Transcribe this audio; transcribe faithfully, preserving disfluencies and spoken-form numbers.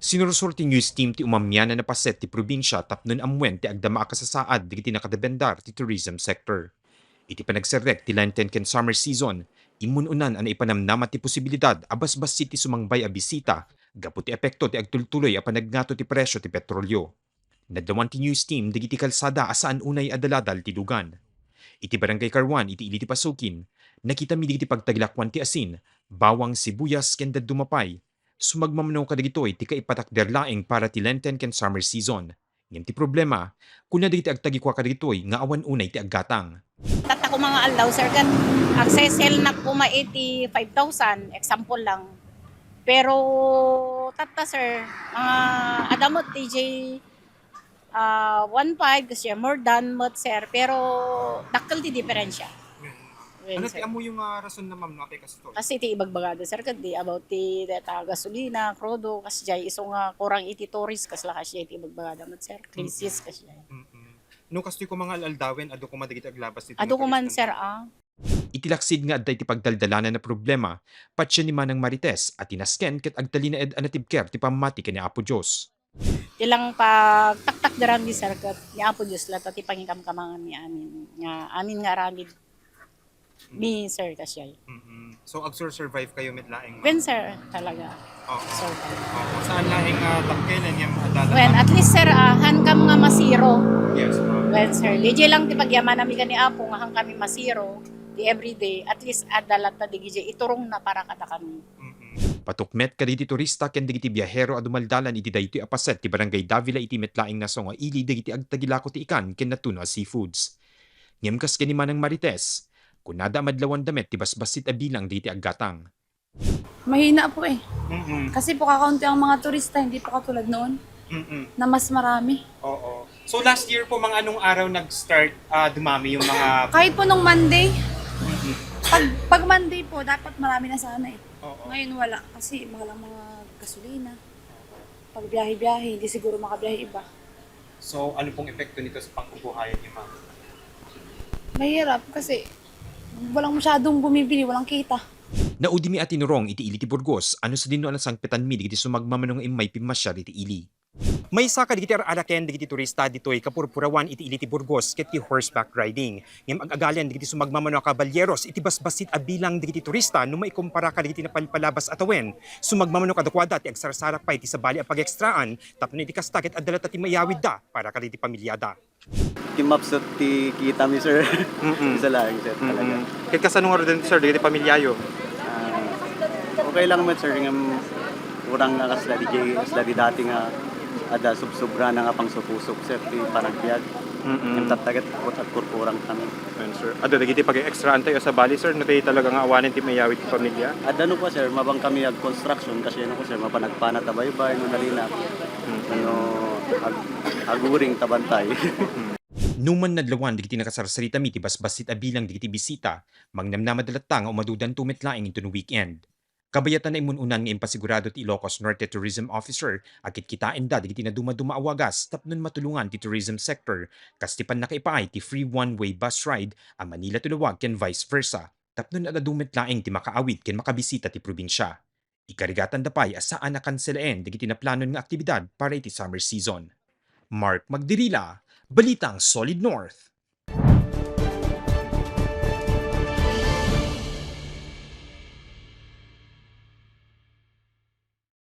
Sinursor ti news team ti umamianan a paset ti probinsia tapno ammuen ti agdama a kasasaad dagiti nakadependar ti tourism sector. Iti panagserrek ti Lenten ken summer season, immun-unan a naipanamnama ti posibilidad a basbassit ti sumangbay a bisita gapu ti epekto ti agtultuloy a panagngato ti presio ti petrolio. Nadlawan ti news team dagiti kalsada a saan unay a daladal ti lugan. Iti Barangay Caruan iti ili ti Pasukin, nakitami dagiti pagtagilakuan ti asin, bawang, sibuyas, ken dadduma pay. Sumagmamano kadagitoy ti kaipatakder laeng para ti Lenten ken summer season. Ngem ti problema, kuna dagiti agtagikua kadagitoy nga awan unay ti aggatang. Tatta koma nga aldaw, sir, ket agsesel na koma iti five thousand, example lang. Pero tatta, sir, mga adamot ti jay, ah, one five, kasi more than met, sir, pero dakkel ti diferensya. Well, ano ti sir, ammoyo nga rason na, ma'am, no, apay kastoy? Kasi ti ibagbagada, sir, kadi about ti deta gasolina, krudo, kasi jay isu nga kurang iti tourist, kasla kasi ti ibagbagada met, sir, crisis, mm-mm, kasi jay. Mm-mm. No, kastoy koma nga al-aldawen, adu koma dagiti aglabas dito. Adu nga koman, turista, sir, ah. Iti laksid nga adda iti pagdaldalanan a problema, patien ni Manang Marites a tinasken ket agtalinaed a natibker ti pammati ken ni Apo Dios. Ti lang pagtaktakderan di, sir, ket ni Apo Dios latta ti pangikamkamangan mi amin nga, amin nga aramid mi, sir, kasjay. Mm-mm. So, agsursurvive kayo met laeng, ma'am? Wen, sir, talaga. Oo. Survive. Oo. Saan laeng nga dakkel, ngem adda latta? Wen, at least, sir, ah, hankam nga masiro. Yes, ma'am. Wen, sir. Di jay lang ti pagyamananmi ken ni Apo nga hankami masiro ti everyday. At least, adda latta di jay iturongna para kadakami. Mm-mm. Patukmet kadagiti turista ken dagiti biahero a dumaldalan iti daytoy a paset ti Barangay Davila iti met laeng nga sango a ili dagiti agtagilako ti ikan ken natuno a seafoods. Ngem kas ken ni Manang Marites, kunada a madlawanda met ti basbassit a bilang dagiti aggatang. Mahina po eh. Mm-mm. Kasi po kakaunti ang mga turista, hindi po katulad noon, mm-mm, na mas marami. Oo. So last year po, mga anong araw nag-start, ah, dumami yung mga... Kahit po nung Monday. Mm-mm. Pag, pag Monday po, dapat marami na sana eh. Oo. Ngayon wala kasi mahal ang mga gasolina. Pagbiyahe-biyahe, hindi siguro makabiyahe iba. So, ano pong epekto nito sa pangbubuhayan niyo, ma'am? Mahirap kasi walang masyadong bumibili, walang kita. Naudimi a tinurong iti ili ti Burgos, ano sadino a nasangpetanmi dagiti sumagmamano nga immay pimmasiar iti ili. Maysa kadagiti ar-araken dagiti turista ditoy kapurpurawan iti ili ti Burgos ket ti horseback riding. Ngem ag-agalen dagiti sumagmamano a kabalyeros iti basbassit a bilang dagiti turista no maikumpara kadagiti napalpalabas a tawen. Sumagmamano kadakuada ti agsarsarak pay ti sabali a pagekstraan tapno iti kasta ket adda latta ti maiyawidda para kadagiti pamilyada. Kimapsut ti kitami, sir. Mm-mm. Isa laeng, sir, talaga. Mm-mm. Ket kasano ngaruden, sir, dagiti pamilyayo? Ah, okay lang met, sir, ngem kurang nga kasla di, kasla di dati nga adda subsobrana nga pangsupusop, sir, ti panagbiag. Mm-mm. Ngem tatta ket agkurkurang kami. Ayan, sir. Adda dagiti pag-extraan tayo sa bali, sir, no, ti talaga nga awanen ti mayawid ti pamilya? Adda no po, sir, mabang kami ag-construction, kasi ano po, sir, mapanagpana ta baybay, no, nalina. Mm. Ano, ag-, aguring ta bantay. Numan nadlawan dagiti nakasarsaritami ti basbassit a bilang dagiti bisita, mangnamnamada latta nga umadudanto met laeng inton weekend. Kabayatan a immun-unan nga impasigurado ti Ilocos Norte Tourism Officer a kitkitaenda dagiti nadumaduma a wagas tapno matulongan ti tourism sector, kas ti pannakaipaay ti free one-way bus ride a Manila to Laoag ken vice versa, tapno ad-adu met laeng ti makaawid ken makabisita ti probinsia. Ikarigatanda pay a saan a kanselaen dagiti naplanon nga aktibidad para iti summer season. Mark Magdirila, Balitang Solid North.